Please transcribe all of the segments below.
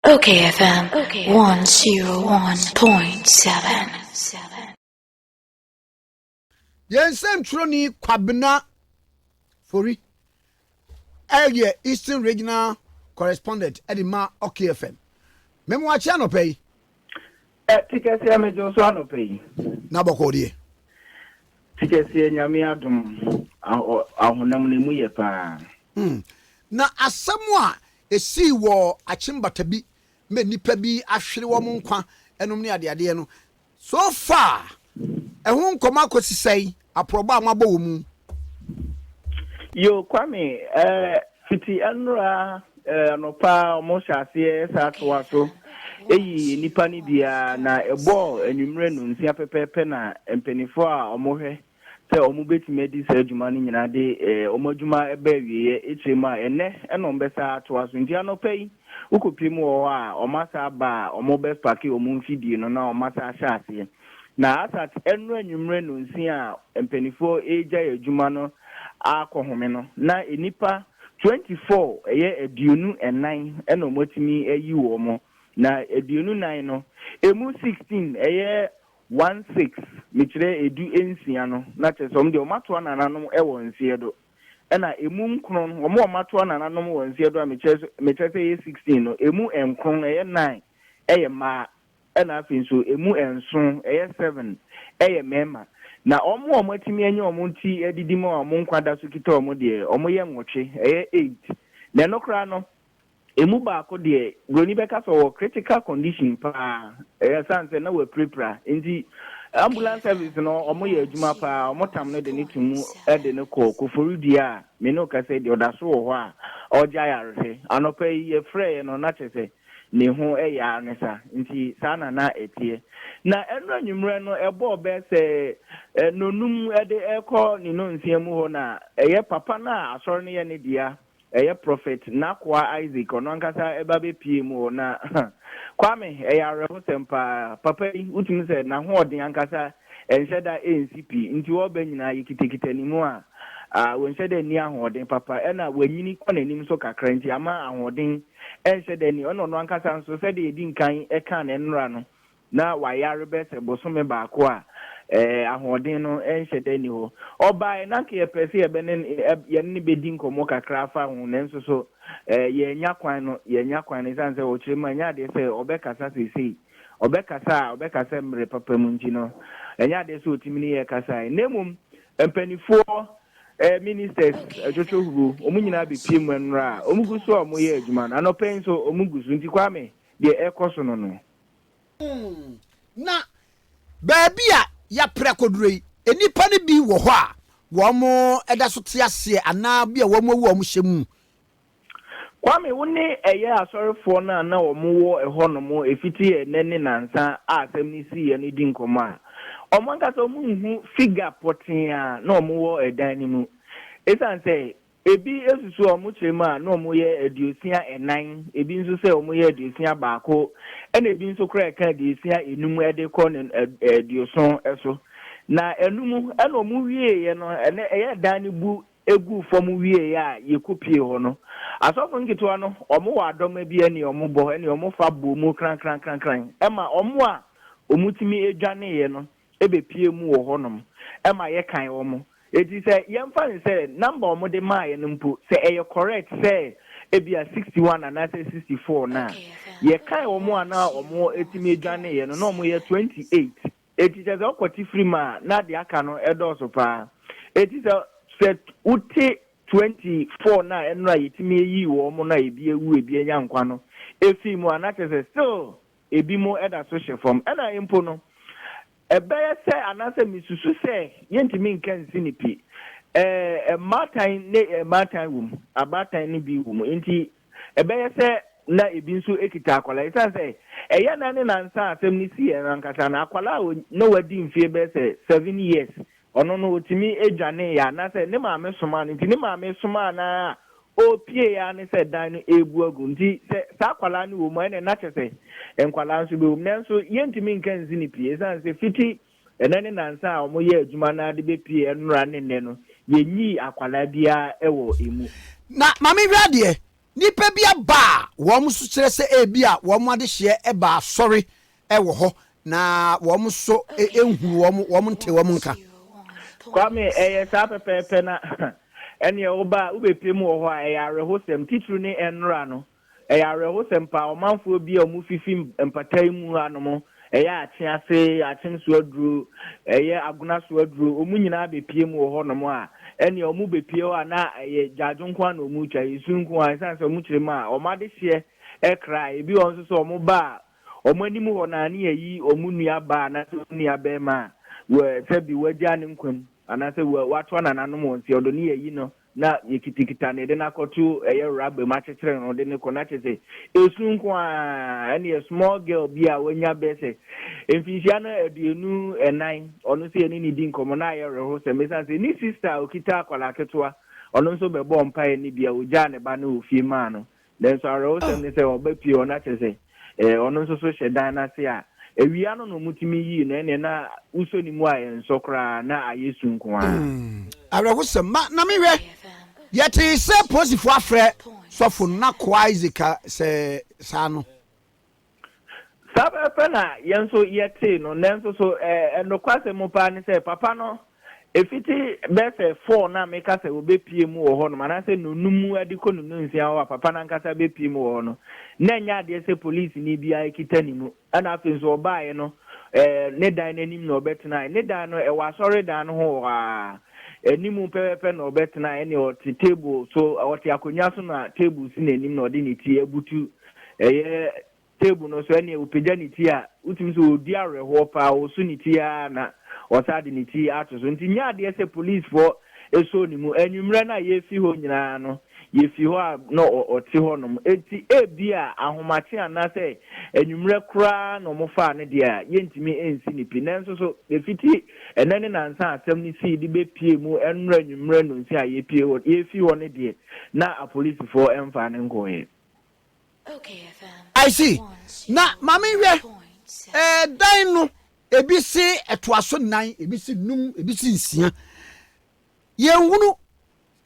Okay FM 101.7. Yɛn nsɛntwerɛni Kwabena Fori ɛyɛ Eastern Regional Correspondent ɛde ma Okay FM. Mɛmo akye anɔpa yi. Ɛ ti kɛseɛ megye wo so anɔpa yi. Na bɔkɔɔ deɛ. Ti kɛseɛ Nyame adom ahonam no emu yɛ paa. Hmm. Na asɛm a esii wɔ Akyem Batabi ma nnipa bi ahwere wɔn nkwa nom ne adeadeɛ no, so far ɛho nkɔmmɔ akɔsi sɛn, aporɔbɔ a moabɔ wɔ mu? Yo Kwame, eh, fiti ɛnora eh, anɔpa wɔn hyɛ aseɛ saa toa so eyi nnipa no biara na ɛbɔɔ anwummerɛ no nsia pɛpɛɛpɛ na mpanimfoɔ a wɔhwɛ sɛ wɔbɛtumi adi saa adwuma no nyinaa de wɔn adwuma ba awieɛ akyire mu a ɛnnɛ na wɔbɛsa atoa so. Nti anɔpa yi wokɔpie mu wɔ hɔ a wɔasa aba a wɔbɛspake wɔn mfidie no na wɔasa ahyɛ aseɛ. Na asat ɛno anwummerɛ nonsia a mpanimfoɔ regyae adwuma no akɔhome no na nnipa 24 ɛyɛ 24 na wɔatumi ayi wɔn. Na 24 no ɛmu 16 ɛyɛ One six, mekyerɛ 16 no, na kyerɛ sɛ wɔn deɛ wɔatoa nananom wɔ nseɛ do. Ɛna emu nkron, wɔn a wɔatoa nananom wɔ nseɛ do a mekyerɛ sɛ mekyerɛ sɛ ɛyɛ 16 no, emu nkron, ɛyɛ nine, ɛyɛ mmaa, ɛna afei nso emu nson, ɛyɛ seven, ɛyɛ mmarima. Na wɔn a wɔatumi anya wɔn ti adidi mu a wɔn nkwa da so kita wɔn deɛ, wɔyɛ nwɔtwe, ɛyɛ eight. Na ɛno koraa no, Emu baako deɛ, buroni bɛka sɛ ɔwɔ critical condition paa, ɛsiane sɛ na wapirapira nti. Ambulance service no, wɔyɛ adwuma paa, wɔtam no de no to mu de no kɔ Koforidua a me ne wo kasa yi deɛ, ɔda so wɔ hɔ a ɔregye ayarehwɛ. Anɔpa yi yɛfrɛeɛ no, na kyerɛ sɛ ne ho yɛ ara ne sa, nti saa na na ɛteɛ. Na ɛno anwummerɛ no, ɛbɔɔ bɛyɛ sɛ nnɔnnum de rekɔ ne nnɔnsia mu hɔ na ɛyɛ papa no a asɔre no yɛ ne dea, Ɛyɛ Prophet n'akoa Isaac, ɔno ankasa ba bɛpue mu hɔ. Na Kwame, ɛyɛ awerɛhosɛm paa. Papa yi, wotumi sɛ n'ahoɔden ankasa nhyɛ da nsi pi, nti ɔreba nyinaa yɛkitakita ne mu a, ɔnhyɛ da nni ahoɔden papa. Ɛna wanyini kɔ n'anim nso kakra, nti ama ahoɔden nhyɛ da nni. Ɛna ɔno ankasa nso, sɛdeɛ yɛdi nkan kaa no nnora no, na wayare bɛyɛ sɛ bosome baako a ahoɔden no nhyɛ da nni hɔ. Ɔbaeɛ na anka yɛpɛ sɛ yɛbɛne yɛne no bɛdi nkɔmmɔ kakra afa ho, nanso so yɛannya kwan no, yɛannya kwan no ɛsiane sɛ ɔkyerɛ mu a ɛnyɛ adeɛ sɛ ɔbɛkasa seesei. Ɔbɛkasa a, ɔbɛkasa mmerɛ papa mu nti no, ɛnyɛ adeɛ sɛ ɔtumi ne yɛn kasaeɛ. Na mmom mpanimfoɔ, ministers, twotwo huro, wɔn nyinaa bɛpue mu nnora a wɔgu so a wɔyɛ adwuma no. Anɔpa yi nso wɔgu so. Nti Kwame, deɛ ɛrekɔ so no no. Na baabi a yɛapere akɔduro yi, nnipa no bi wɔ hɔ a wɔda so te aseɛ anaa bi a wɔawu a wɔhyɛ mu? Kwame, wo ne ɛyɛ asɔrefoɔ no a na wɔwɔ ɛhɔnom ɛfiti ɛnnɛ ne nnansa a asɛm no siiɛ no di nkɔmmɔ a, wɔn ankasa wɔnhu figure pɔtee a na wɔwɔ ɛdan no mu. Ɛsiane sɛ Ebi susu a wɔkyerɛ mu a na wɔyɛ 64, ebi nso sɛ wɔyɛ 61, ɛna ebi nso koraa ɛka 65 de kɔ ne 70 so. Na ɛno mu ɛna wɔwieeɛ no, ɛnɛ ɛyɛ dan no bu guu fam wieeɛ a yɛkɔpie hɔ no, asɔfo nketewa no wɔwɔ adɔma bi ɛne wɔbɔ ɛne wɔfa bɔ mu krankrankran ɛma wɔn a wɔtumi dwaneeɛ no bɛpue mu wɔ hɔnom ma yɛkan wɔn. Enti sɛ yɛmfa no sɛ number a wɔde maeɛ no mpo, sɛ ɛyɛ correct sɛ ebia 61 anaasɛ 64 no a, yɛkan wɔn a na wɔtumi dwaneeɛ no, na wɔyɛ 28. Enti kyerɛ sɛ wokɔte firi mu a, na deɛ aka no dɔɔso paa. Enti sɛ sɛ wote 24 no a ɛno a yɛtumi yii wɔn no a ebi awu ebi anya nkwa no firi mu a, na kyerɛ sɛ still Ebinom da so hyɛ fam. Ɛna mpo no, ɛbɛyɛ sɛ anaasɛ misusu sɛ yɛntumi nka nsi no pi. Ɛɛ, mmaatan ne mmaatan wom, abaatan no bi wom. Enti ɛbɛyɛ sɛ na ebi nso kita akwadaa. Esiane sɛ ɛyɛ na ne nansa a asɛm no siiɛ no ankasa no, akwadaa a na wadi mfeɛ bɛyɛ sɛ 7 years Ɔno no ɔtumi dwaneeɛ anaasɛ ne maame somaa no nti ne maame somaa no ara a ɔpieeɛ ara ne sɛ dan no ɛrebu agu nti sɛ saa akwadaa no wɔ mu a ɛnna na kyerɛ sɛ nkwadaa nso bɛwɔ mu nanso yɛntumi nka nsi no pii ɛsiane sɛ fiti ɛnɛ ne nansa a wɔyɛ adwuma no ara de bɛpie ɛnora ne nnɛ no yɛnyii akwadaa biara wɔ ɛmu. Na ma menhwɛ adeɛ. Nnipa bi aba a wɔn nso kyerɛ sɛ ebia wɔn adehyeɛ ba asɔre wɔ hɔ na wɔn nso nhunu wɔn, wɔn nte wɔn nka. Kwame, ɛyɛ saa pɛpɛɛpɛ na ɛneɛ woba a wobɛpie mu wɔ hɔ a ɛyɛ awerɛhosɛm, titiriw ne ɛnnora no. Ɛyɛ awerɛhosɛm paa, ɔmanfoɔ bi a wɔfifi mpata yi mu hanom, ɛyɛ Akye ase, Akyem so aduro, ɛyɛ Agona so aduro, wɔn nyinaa bɛpue mu wɔ hɔnom a, ɛnneɛ wɔbɛpue hɔ a na ɛyɛ gyaadwo nko ara na wɔretwa, ɛyɛ su nko ara, ɛsiane sɛ wɔkyerɛ mu a, wɔn adehyeɛ kra, ebi wɔ hɔ nso sɛ wɔba a, wɔn anim hɔ no ara ne yɛyi wɔn nua baa anaasɛ wɔn nua barima a wɔ sɛbi wɔagyaa ne nkwa mu anaasɛ wɔatoa nananom wɔn seɛ ɔdɔ ne yɛyi no na yɛkitakita no yɛde no akɔto ɛyɛ raba mu akyekyere no de no kɔ na kyerɛ sɛ esu nko ara ɛne small girl bi a wanya bɛyɛ sɛ mfinhyia no 24 ɔno nso yɛne ne di nkɔmmɔ na ayɛ werɛho sɛ mesan sɛ ne sister a okita akwadaa ketewa ɔno nso bɛbɔ mpaeɛ no bi a ogyaa ne ba no wɔ fie maa no. Nanso awerɛhosɛm ne sɛ ɔba pie hɔ na kyerɛ sɛ ɔno nso so hyɛ dan no ase a, awia no na wɔtumi yii no, ɛnneɛ na wosɔ ne mu a ɛnsɔ koraa, na ayɛ su nko ara. Awerɛhosɛm. Ma na mehwɛ. Yɛtee sɛ polisifo afrɛ sɔfo no na koa Isaac ka sɛ saa no. Saa pɛpɛɛpɛ na yɛn nso yɛtee no, nanso so nokwasɛm mu paa ne sɛ papa no, ɛfiti bɛyɛ sɛ four no a meka sɛ ɔbɛpue mu wɔ hɔnom anaasɛ nnɔnum de kɔ nnɔnsia hɔ a papa no ankasa bɛpue mu wɔ hɔ no, na ɛnyɛ adeɛ sɛ polisini biara kita ne mu. Ɛna afei nso ɔbaeɛ no, ne dan no anim na ɔbɛtenaeɛ. Ne dan no, ɛwɔ asɔredan no ho wɔ hɔ ara. Anim pɛpɛɛpɛ na ɔbɛtenaeɛ, ɛnna ɔte table so, ɔte akonnwa so na table si n'anim na ɔde ne ti abutu ɛyɛ table no so, ɛnneɛ ɔpagya ne ti a, wotumi sɛ ɔredi awerɛhoɔ paa, ɔreso ne ti ara na ɔsan de ne ti ato so. Nti nyɛ adeɛ sɛ policefoɔ sɔɔ ne mu. Anwummerɛ no a yɛrefi hɔ nyinaa no, yɛfi hɔ a na ɔte hɔnom. Enti ebia ahomakye anaasɛ anwummerɛ koraa na wɔfaa no deɛ a, yɛntumi nsi no pi. Nanso so ɛfiti ɛnnɛ ne nnansa a asɛm no sii de bɛpuee mu nnora anwummerɛ nnɔnsia a yɛpue hɔ, yɛrefi hɔ no deɛ, na apolisifoɔ mfaa no nkɔeɛ. I see. Na ma menhwɛ, eh, dan no, ebi se ɛtoa so nnan, ebi se num, ebi se nsia. Yɛnhunu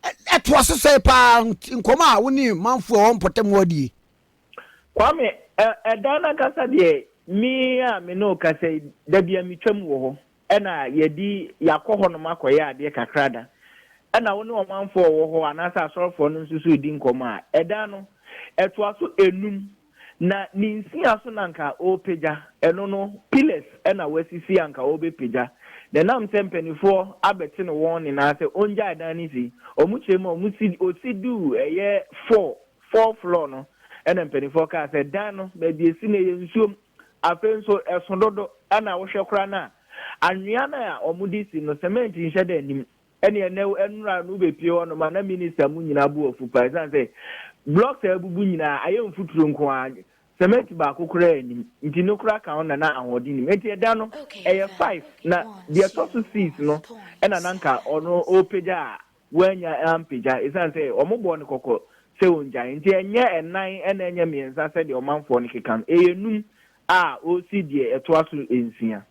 ɛtoa so sɛe paa nkɔmɔ a wo ne manfo a wɔn mpɔtam hɔ adie. Kwame, ɛdan no ankasa deɛ, me a me ne wo kasa yi, da bi a metwam wɔ hɔ. Ɛna yɛadi, yɛakɔ hɔnom akɔyɛ adeɛ kakra da. Ɛna wo ne ɔmanfoɔ a wɔwɔ hɔ anaasɛ asɔrefoɔ no nso so redi nkɔmmɔ a, ɛdan no, ɛtoa so enum, na ne nsia so na anka ɔrepagya. Ɛno no, pillars na wasisi a anka ɔrebɛpagya. Na ɛnam sɛ mpanimfoɔ abɛte no wɔn nyinaa sɛ ɔngyae dan no si, wɔkyerɛ mu a, wɔsi, ɔsi duu ɛyɛ four, four floor no, ɛna mpanimfoɔ kaa sɛ dan no, baabi ɛsi no ɛyɛ nsuom. Afei nso, ɛso dodo, ɛna wohwɛ koraa no a, anwea no a wɔde si no, cement nhyɛ da nnim. Ɛne ɛnnɛ nnora no wobɛpue hɔnom a, na minista mu nyinaa bo afu paa ɛsiane sɛ blocks a abubu nyinaa ayɛ mfuturo nko ara, cement baako koraa nnim. Nti no koraa ka ho na na ahoɔden nnim. Nti ɛda no, ɛyɛ five, na deɛ ɛtɔ so six no ɛna na nka ɔno ɔrepagya a wannya ampagya esiane sɛ wɔbɔɔ no kɔkɔ sɛ ongyae nti. Ɛnyɛ ɛnan na ɛnyɛ mmiɛnsa sɛdeɛ ɔmanfoɔ no keka no, ɛyɛ num a ɔresi deɛ ɛtoa so nsia.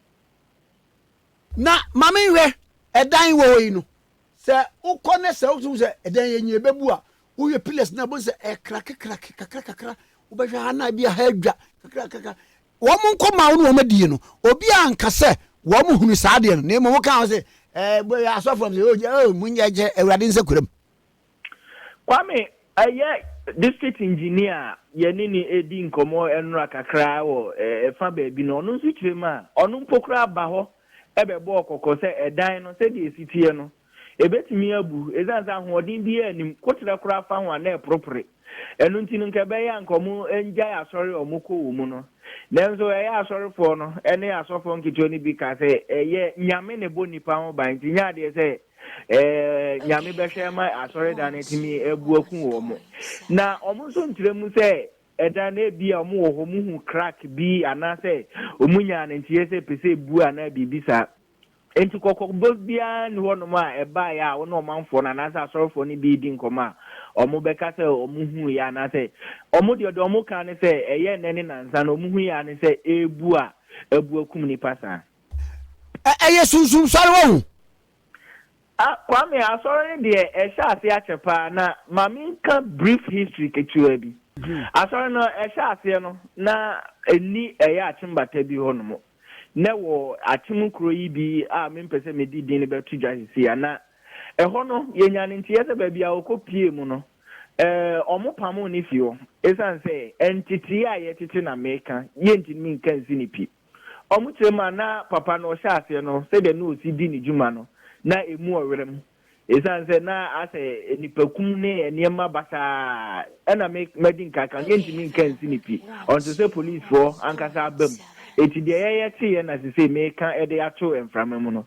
Na ma menhwɛ, ɛdan wɔ hɔ yi no, sɛ wokɔ na sɛ wohu sɛ ɛdan yi enyi ɛbɛbu a, wohwɛ pillars no a, wobɛhu sɛ ɛkrakekrake kakra kakra, wobɛhwɛ ha na ebi a ha adwa kakra kakra. Wɔn nkɔmmɔ a wo ne wɔn adie no, obiara anka sɛ wɔn hunu saa adeɛ no, na mmom wokaa ho sɛ, ɛɛ, asɔfoɔ no sɛ, oh, oh, monyɛ kyɛ Awurade nsa kura mu. Kwame, ɛyɛ district engineer a yɛne no redi nkɔmmɔ nnora kakra wɔ ɛfa baabi no, ɔno nso kyerɛ mu a, ɔno mpo koraa ba hɔ bɛbɔɔ kɔkɔ sɛ ɛdan no, sɛdeɛ ɛsi teɛ no, ɛbɛtumi abu ɛsiane sɛ ahoɔden biara nnim, koterɛ koraa fa ho a na ɛporopore. Ɛno nti no, nka ɛbɛyɛ a nka wɔngyae asɔre a wɔkɔ wɔ mu no. Nanso ɛyɛ asɔrefoɔ no ne asɔfoɔ nketewa no bi ka sɛ ɛyɛ Nyame na ɛbɔ nnipa ho ban nti nyɛ adeɛ sɛ Nyame bɛhwɛ ma asɔredan no atumi abu aku wɔn. Na wɔn nso nkyerɛ mu sɛ ɛdan no ebia wɔn wɔ hɔ wɔhu crack bi anaasɛ wɔn nyaa no nteɛ sɛ ɛpɛ sɛ ebu anaa biribi saa. Enti kɔkɔbɔ biara nni hɔnom a ɛbaeɛ a wo ne ɔmanfoɔ no anaasɛ asɔrefoɔ no bi redi nkɔmmɔ a wɔbɛka sɛ wɔhuiɛ anaasɛ wɔn deɛ, deɛ wɔka ne sɛ ɛyɛ nnɛ ne nnansa no wɔhuiɛ ara ne sɛ ɛrebu a abu akum nnipa saa. Ɛyɛ sunsum sɔre wahu. Ah, Kwame, asɔre no deɛ ɛhyɛ aseɛ akyɛ paa na ma menka brief history ketewa bi. Asɔre no ɛhyɛ aseɛ no na ɛnni ɛyɛ akyem bata bi hɔ nom. Na ɛwɔ akyem kuro yi bi a mempɛ sɛ medi din no bɛto dwa sisi a na ɛhɔ no yɛnya ne nteɛ sɛ baabi a wɔkɔ pie mu no ɔmo pamo ne fi hɔ ɛsiane sɛ ntetee a yɛtete na meka yɛntumi nka nsi ne pi. Ɔmo kyerɛ mu a na papa no ɔhyɛ aseɛ no sɛdeɛ na ɔsi di ne dwuma no na emu ɔwerɛ mu ɛsiane sɛ na asɛ nipakum ne nneɛma basaa ɛna me madi nkaka yɛntumi nka nsi ne pi ɔnte sɛ policefoɔ ankasa aba mu eti deɛ yɛyɛ teeɛ na sese meka ɛde ato mframa mu no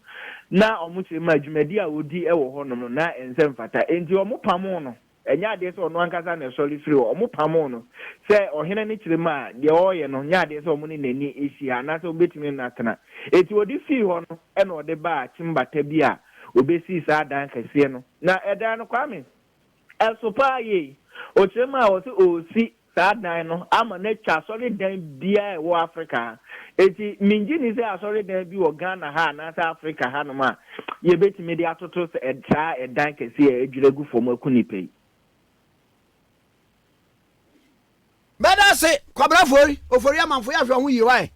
na ɔmo kyerɛ mu a dwumadi a ɔdi ɛwɔ hɔnom no na ɛnsɛ mfata enti ɔmo pamo no ɛnyɛ adeɛ sɛ ɔno ankasa na ɛsɔre firi hɔ ɔmo pamo no sɛ ɔhene no kyerɛ mu a deɛ ɔreyɛ no nyɛ adeɛ sɛ ɔmo ne n'ani ahyia anaasɛ ɔbɛtumi no atena eti ɔde fii hɔ no ɛna ɔde baa kyimbata bi a obesi saa dan kɛseɛ no na ɛdan no kwame ɛso paa yie ɔkyerɛ mu a ɔsɛ ɔsi saa dan no ama no atwa asɔredan biara ɛwɔ Africa ha eti mingye ni sɛ asɔredan bi wɔ Ghana ha anaasɛ Africa hanom a yɛbɛtumi de atoto saa ɛdan kɛseɛ a adwira gu fam aku nipa yi. Mɛda ase Kwabena Ofori Ofori Amanfo yɛ ahwɛ ho yie wae.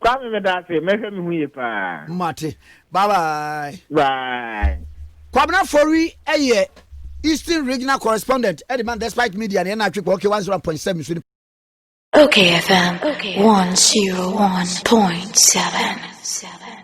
Kwame meda ase mɛhwɛ me ho yie paa. Mate bye bye. Bye. Kwabena Ofori yɛ Eastern Regional Correspondent ɛde ma Despite Media ne ɛna atwe kɔ OK 101.7 so. Okay FM 101.7.